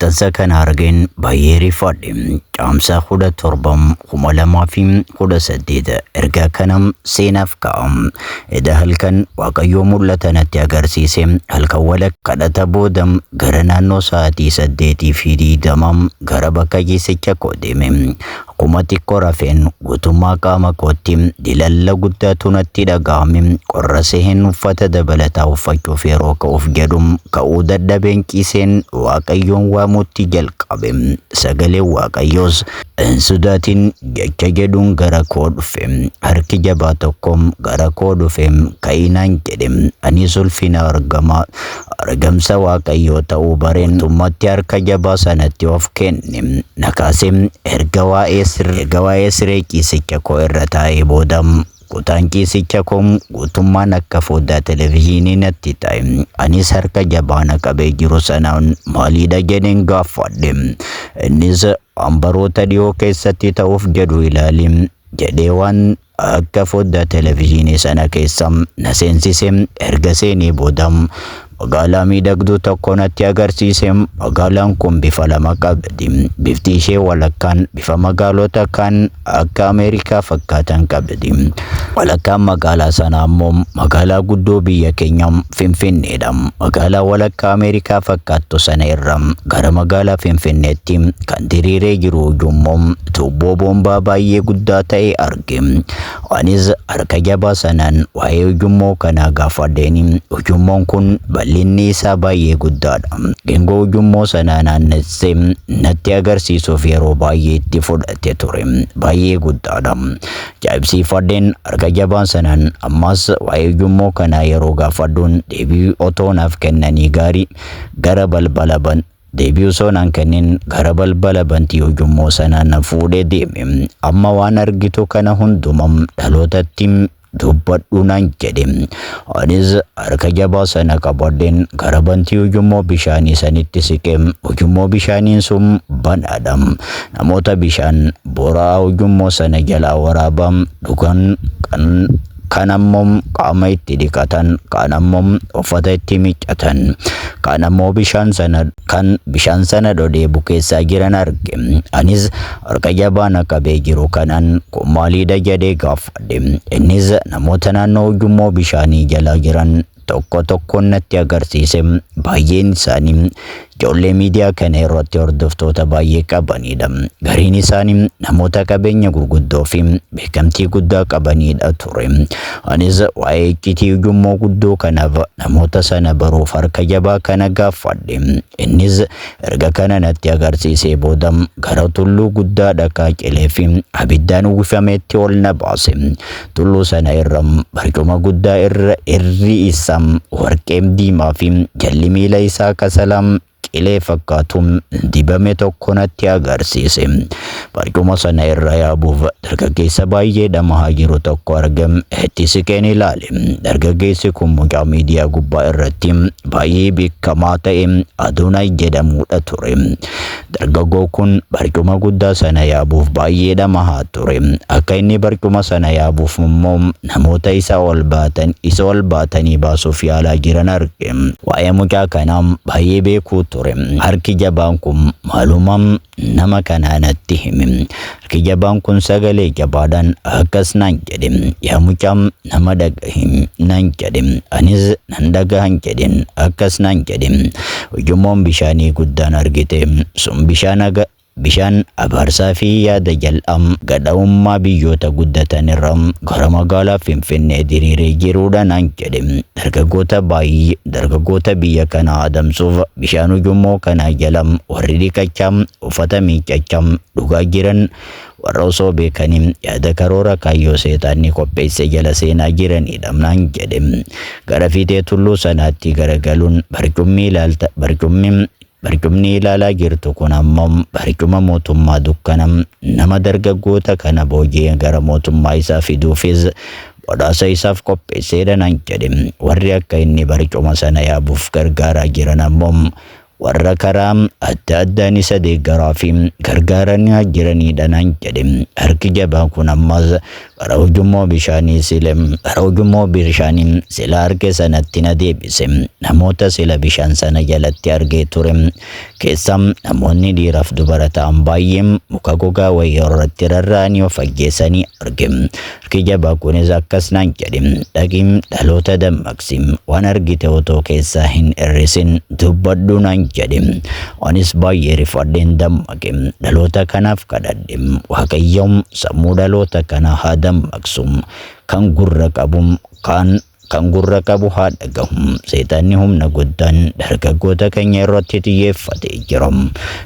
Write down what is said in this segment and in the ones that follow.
Maxxansa kana argeen baay'ee rifadhe. Caamsaa 17 2018 ergaa kana seenaaf kaa'am. Eda halkan Waaqayyoo mul'ata natti agarsiise halkan wala kadhata booda gara naannoo sa'aatii 8:20 gara bakka ciisicha koo deeme. Akkuma xiqqoo rafeen guutummaa qaama kootti dilalla guddaatu natti dhaga'ame. Qorra seheen uffata dabalataa uffachuuf yeroo ka'uuf jedhu ka'uu dadhabeen ciiseen Waaqayyoon waamuutti jalqabe. Sagaleen Waaqayyoos hin sodaatin jecha jedhuun gara koo dhufe. Harki jabaa tokko gara koo dhufe ka'ii naan jedhe. Anis ulfina argama argamsa Waaqayyoo ta'uu bareen guutummatti harka jabaa sanatti of kenne. Na kaasee erga waa'ee siree ciisicha koo irra taa'ee booda kutaan ciisicha koo guutummaan akka foddaa televizyiinii natti ta'e. Anis harka jabaa na qabee jiru sanaan maaliidha jedheen gaafadhe. Innis waan baroota dhiyoo keessatti ta'uuf jedhu ilaali jedhee waan akka foddaa televizyiinii sana keessa na seensise. Erga seenee booda magaalaa miidhagduu tokko natti agarsiise. Magaalaan kun bifa lama qabdi. Bifti ishee walakkaan bifa magaalota kan akka Ameerikaa fakkaatan qabdi. Walakkaan magaalaa sanaa immoo magaalaa guddoo biyya keenya Finfinneedha. Magaalaa walakkaa Ameerikaa fakkaattu sana irra gara magaalaa Finfinneetti kan diriiree jiru ujummoo tuubboo boombaa baay'ee guddaa ta'e arge. Anis harka jabaa sanaan waa'ee ujummoo kanaa gaafadheen ujummoon kun bal'inni isaa baay'ee guddaadha. Geengoo ujummoo sanaa naannessee natti agarsiisuuf yeroo baay'ee itti fudhate ture. Baay'ee guddaadha. Ajaa'ibsiifadheen harka jabaa sanaan ammas waa'ee ujummoo kanaa yeroo gaafadhuun deebii otoo naaf kennanii gaarii gara balbala ban deebii osoo naan kennin gara balbala bantii ujummoo sanaa na fuudhee deeme. Amma waan argitu kana hunduma dhalootatti dubbadhu naan jedhe. Anis harka jabaa sana qabadheen gara bantii ujummoo bishaanii sanitti siqe. Ujummoo bishaaniin sun banaadha. Namoota bishaan bora'aa ujummoo sana jalaa waraabaa dhugan kan ammoo qaama itti dhiqatan, kaan ammoo uffata itti miiccatan, kaan ammoo bishaan sana kan bishaan sana dhodhee bukeessaa jiran arge. Anis harka jabaa na qabee jiru kanaan kun maaliidha jedhee gaafadhe. Innis namoota naannoo ujummoo bishaanii jala jiran tokko tokkoon natti agarsiise. Baay'een isaanii ijoollee miidiyaa kana irratti hordoftoota baay'ee qabanidha. Gariin isaanii namoota qabeenya gurguddoo fi beekamtii guddaa qabanidha ture. Anis waa'ee iccitii ujummoo guddoo kanaaf namoota sana baruuf harka jabaa kana gaafadhe. Innis erga kana natti agarsiisee booda gara tulluu guddaa dhakaa cilee fi abiddaan uwwifametti ol na baase. Tulluu sana irra barcuma guddaa irra irri isaa warqee diimaa fi jalli miila isaa kasala qilee fakkaatu dibame tokko natti agarsiise. Barcuma sana irra yaabuuf dargaggeessa baay'ee dhamahaa jiru tokko arge. Itti siqeen ilaale. Dargaggeessi kun mucaa miidiyaa gubbaa irratti baay'ee beekamaa ta'e Adonaay jedhamudha ture. Dargaggoo kun barcuma guddaa sana yaabuuf baay'ee dhamahaa ture. Akka inni barcuma sana yaabuuf immoo namoota isa ol baatan isa ol baatanii baasuuf yaalaa jiran arge. Waa'ee mucaa kanaa baay'ee beekuu ture. Harki jabaan kun maaluma nama kanaa natti hime. Harki jabaan kun sagalee jabaadhaan akkas naan jedhe. Yaa mucaa nama dhagahi naan jedhe. Anis nan dhagahan jedheen akkas naan jedhe. Ujummoon bishaanii guddaan argite sun bishaan abaarsaa fi yaada jal'aa gadha'ummaa biyyoota guddatan irra gara magaalaa Finfinnee diriiree jiruudha naan jedhe. Dargaggoota baay'ee dargaggoota biyya kanaa adamsuuf bishaan ujummoo kanaa jala warri dhiqachaa uffata miiccachaa dhugaa jiran warra osoo beekanii yaada karoora kaayyoo seexanni qopheesse jala seenaa jiranidha naan jedhe. Gara fiixee tulluu sanaatti garagaluun barcummi ilaalta barcummi barcumni ilaalaa jirtu kun ammoo barcuma mootummaa dukkana nama dargaggoota kana booji'ee gara mootummaa isaa fiduufis badhaasa isaaf qopheesseedha naan jedhe. Warri akka inni barcuma sana yaabuuf gargaaraa jiran ammoo Warra karaa adda addaan isa deeggaraa fi gargaaranii jiranidha naan jedhe. Harki jabaan kun ammas gara ujummoo bishaanii sile gara ujummoo bishaanii sila arge sanatti na deebise. Namoota sila bishaan sana jalatti argee ture keessa namoonni dhiiraaf dubara ta'an baay'een muka gogaa wayii irratti rarra'anii of ajjeesanii arge. Harki jabaa kunis akkas naan jedhe, dhaqi dhaloota dammaqsi, waan argite otoo keessaa hin hir'isin dubbadhu naan jedhe. Anis baay'ee rifadheen dammaqe. Dhaloota kanaaf kadhadhe. Waaqayyo sammuu dhaloota kanaa haa dammaqsu. Kan gurra qabu kan kan gurra qabu haa dhagahu. Seexanni humna guddaan dargaggoota keenya irratti xiyyeeffatee jira.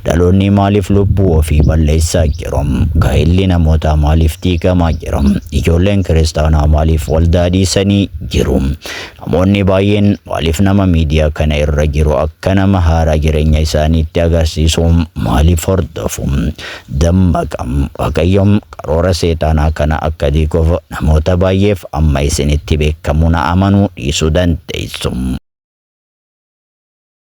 Dhaloonni maaliif lubbuu ofii balleessaa jiru? Gaa'elli namootaa maaliif diigamaa jira? Ijoolleen kiristaanaa maaliif waldaa dhiisanii jiru? Namoonni baay'een maaliif nama miidiyaa kana irra jiru akka nama haaraa jireenya isaaniitti agarsiisu maaliif hordofu? Dammaqa. Waaqayyo karoora seexanaa kana akka diiguuf namoota baay'eef amma isinitti beekamu na amanuu dhiisuu dandeessu.